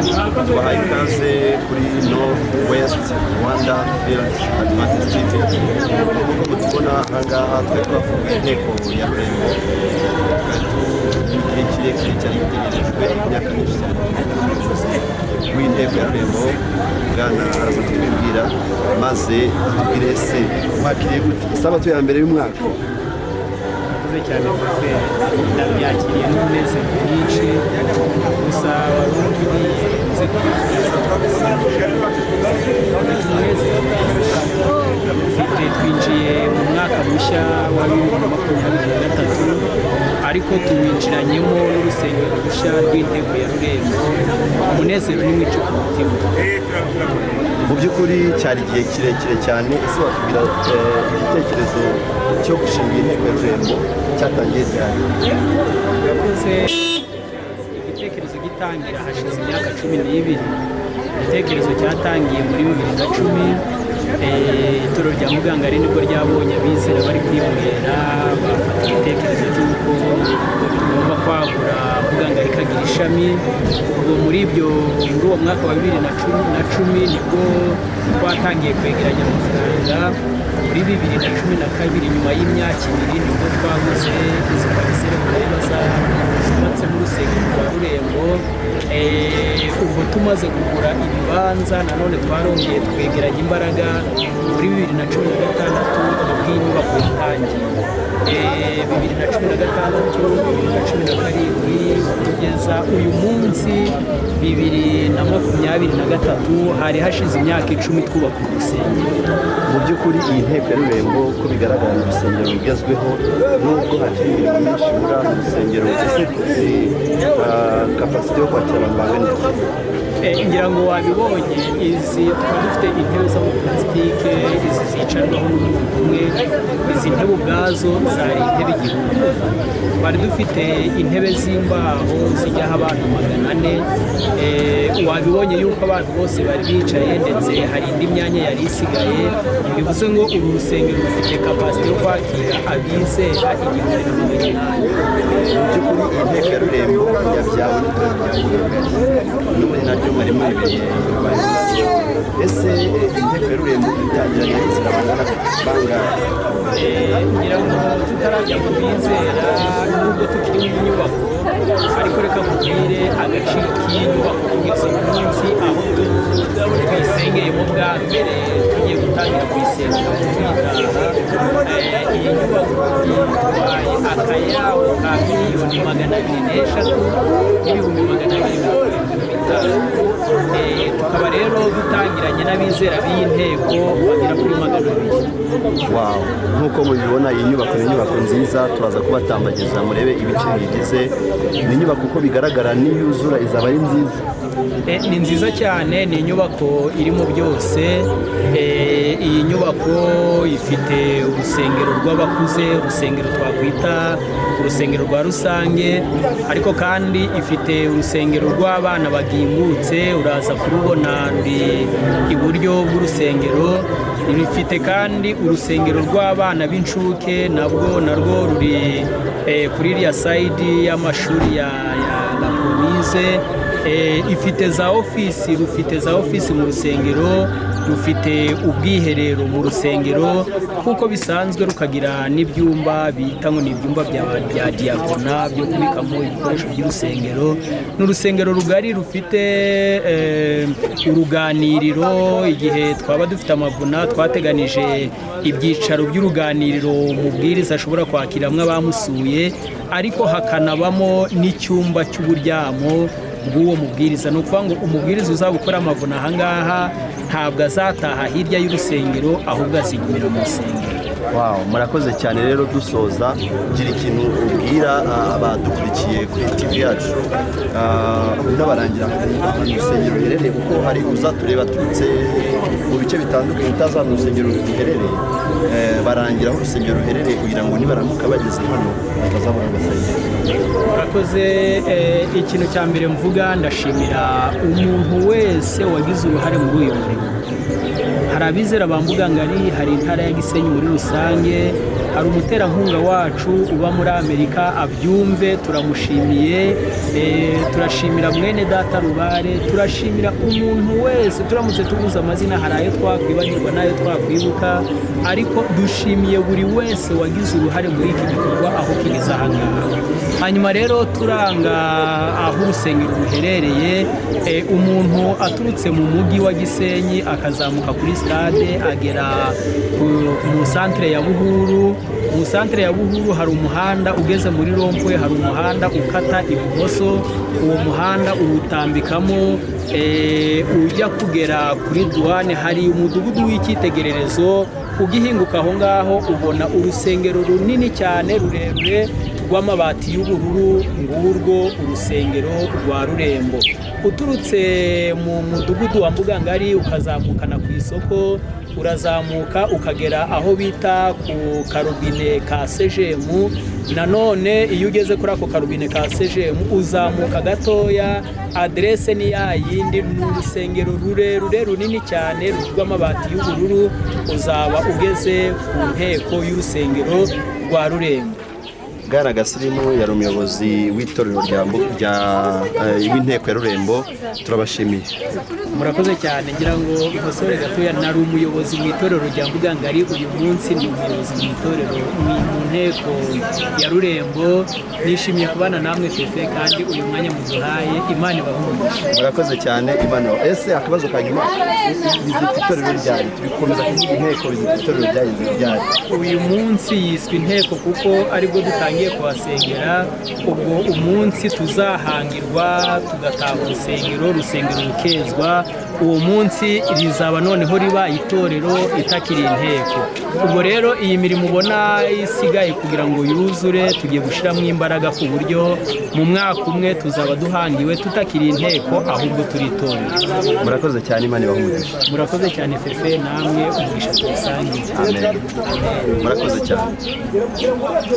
Tubahaye ikaze kuri North West Rwanda Field Adventist TV. Nk'uko mutubona ahangaha, twari twafunguye inteko ya Rurembo. Twari igihe kirekire cyari gitegerejwe, imyaka myinshi cyane. W'inteko ya Rurembo, bwana, araza kutubwira maze atubwire: ese wakiriye gute isabato ya mbere y'umwaka? Murakoze cyane, Fefe. Ndabyakiriye n'umunezero mwinshi. Gusa wari umbwiye nze kubibwira, mfite umunezero mfite. Twinjiye mu mwaka mushya wa 2023, ariko tuwinjiranyemo n'urusengero rushya rw'inteko ya Rurembo. Umunezero ni mwinshi ku mutima. Mu by'ukuri cyari igihe kirekire cyane. Ese watubwira igitekerezo cyo gushinga inteko ya Rurembo cyatangiye ryari? Yakoze igitekerezo gitangira hashize imyaka 12. Igitekerezo cyatangiye muri 2010. Itorero rya Mugangari nibwo ryabonye abizera bari kwiyongera, bafata igitekerezo cy'uko tugomba kwagura Mugangari ikagira ishami. Ubwo muri ibyo, muri uwo mwaka wa 2010 nibwo twatangiye kwegeranya amafaranga. Muri 2012, nyuma y'imyaka 2, nibwo twaguze izi parcelle mureba zubatsemo urusengero rwa Rurembo. Ubwo tumaze kugura ibibanza, nanone twarongeye twegeranya imbaraga. Muri 2016 nibwo iyi nyubako yatangiye. 2016, 2017, kugeza uyu munsi 2023, hari hashize imyaka 10 twubaka urusengero. Mu by'ukuri iyi nteko ya Rurembo, uko bigaragara, ni urusengero rugezweho, nubwo hakiri imirimo myinshi ibura. Ni urusengero ese rufite capacité yo kwakira abantu bangana iki? Ngira ngo wabibonye, izi tukaba dufite intebe z'amapulasitike, izi zicarwaho n'umuntu umwe. Izi ntebe ubwazo zari intebe 1000. Twari dufite intebe z'imbaho zijyaho abantu 400. Wabibonye yuko abantu bose bari bicaye, ndetse hari indi myanya yari isigaye. Bivuze ngo uru rusengero rufite capacité yo kwakira abizera 1800. Mu by'ukuri iyi nteko ya Rurembo yabyawe n'itorero rya Mugangari, n'ubundi naryo mwari murebereye abayobozi. Ese inteko ya Rurembo itangiranye abizera bangana bangahe? Ngira ngo tutarajya mu bizera, nubwo tukiri mu nyubako, ariko reka nkubwire agaciro k'iyi nyubako kugeza uyu munsi aho tuyisengeyemo bwa mbere, tugiye gutangira kuyisenga tuyitaha. Iyi nyubako itwaye akayabo ka 203,275,000. Tukaba rero dutangiranye n'abizera b'iyi nteko bagera kuri 200. Wow, nk'uko mubibona, iyi nyubako ni inyubako nziza. Turaza kubatambagiza murebe ibice biyigize. Ni inyubako uko bigaragara niyuzura izaba ari nziza. Ni nziza cyane, ni inyubako irimo byose. Iyi nyubako ifite urusengero rw'abakuze, urusengero twakwita urusengero rwa rusange, ariko kandi ifite urusengero rw'abana bagimbutse, uraza kurubona, ruri iburyo bw'urusengero. Rufite kandi urusengero rw'abana b'incuke, nabwo narwo ruri kuri iriya side y'amashuri ya La Promise. Ifite za ofisi, rufite za ofisi mu rusengero, rufite ubwiherero mu rusengero nk'uko bisanzwe, rukagira n'ibyumba bita ngo ni ibyumba bya diaconat byo kubikamo ibikoresho by'urusengero. Ni urusengero rugari rufite uruganiriro. Igihe twaba dufite amavuna, twateganije ibyicaro by'uruganiriro umubwiriza ashobora kwakiramo abamusuye, ariko hakanabamo n'icyumba cy'uburyamo bw'uwo mubwiriza. Ni ukuvuga ngo umubwiriza uzaba ukora amavuna ahangaha ntabwo azataha hirya y'urusengero, ahubwo azigumira mu rusengero. Wow, murakoze cyane. Rero dusoza, gira ikintu ubwira abadukurikiye kuri TV yacu, unabarangira ahantu urusengero ruherereye, kuko hari uzatureba aturutse mu bice bitandukanye utazi ahantu urusengero ruherereye. Barangira aho urusengero ruherereye kugira ngo nibaramuka bageze hano batazabona agasengero. Murakoze. Ikintu cya mbere mvuga, ndashimira umuntu wese wagize uruhare muri uyu murimo. Hari abizera ba Mbugangari, hari intara ya Gisenyi muri rusange. Hari umuterankunga wacu uba muri Amerika, abyumve, turamushimiye. Turashimira mwene data Rubare, turashimira umuntu wese. Turamutse tubuze amazina, hari ayo twakwibagirwa n'ayo twakwibuka, ariko dushimiye buri wese wagize uruhare muri iki gikorwa aho kigeze aha ngaha. Hanyuma rero turanga aho urusengero ruherereye. Umuntu aturutse mu mujyi wa Gisenyi akazamuka kuri stade, agera mu santere ya Buhuru. Mu santere ya Buhuru hari umuhanda ugeze muri rond-point, hari umuhanda ukata ibumoso. Uwo muhanda uwutambikamo, ujya kugera kuri duwane, hari umudugudu w'icyitegererezo. Ugihinguka aho ngaho ubona urusengero runini cyane, rurerure, rw'amabati y'ubururu. Ngurwo urusengero rwa Rurembo. Uturutse mu mudugudu wa Mbugangari ukazamukana ku isoko, urazamuka ukagera aho bita ku karobine ka Sejemu. Nanone iyo ugeze kuri ako karobine ka Sejemu, uzamuka gatoya, aderese ni ya yindi, ni urusengero rurerure, runini cyane, rw'amabati y'ubururu. Uzaba ugeze ku nteko y'urusengero rwa Rurembo. Bwana Gasirimu yari umuyobozi w'itorero w'inteko ya Rurembo. Turabashimiye. Murakoze cyane. Ngira ngo nkosore gatoya: nari umuyobozi mu itorero rya Mbugangari, uyu munsi ni umuyobozi mu itorero mu nteko ya Rurembo. Nishimiye kubana namwe Fefe, kandi uyu mwanya muduhaye, Imana ibahe umugisha. Murakoze cyane, Imana. Ese akabazo ka nyuma, bizita itorero ryari? Turi gukomeza kuvuga inteko, bizita itorero ryagenze ryari? Uyu munsi yiswe inteko kuko aribwo dutangiye kuhasengera. Ubwo umunsi tuzahangirwa, tugataha urusengero, rukezwa, uwo munsi rizaba noneho riba itorero, itakiri inteko. Ubwo rero iyi mirimo ubona isigaye kugira ngo yuzure, tugiye gushyiramo imbaraga ku buryo mu mwaka umwe tuzaba duhangiwe, tutakiri inteko, ahubwo turi itorero. Murakoze cyane, Imana ibahe umugisha. Murakoze cyane Fefe, namwe umugisha tuwusangiye. Amen, murakoze cyane.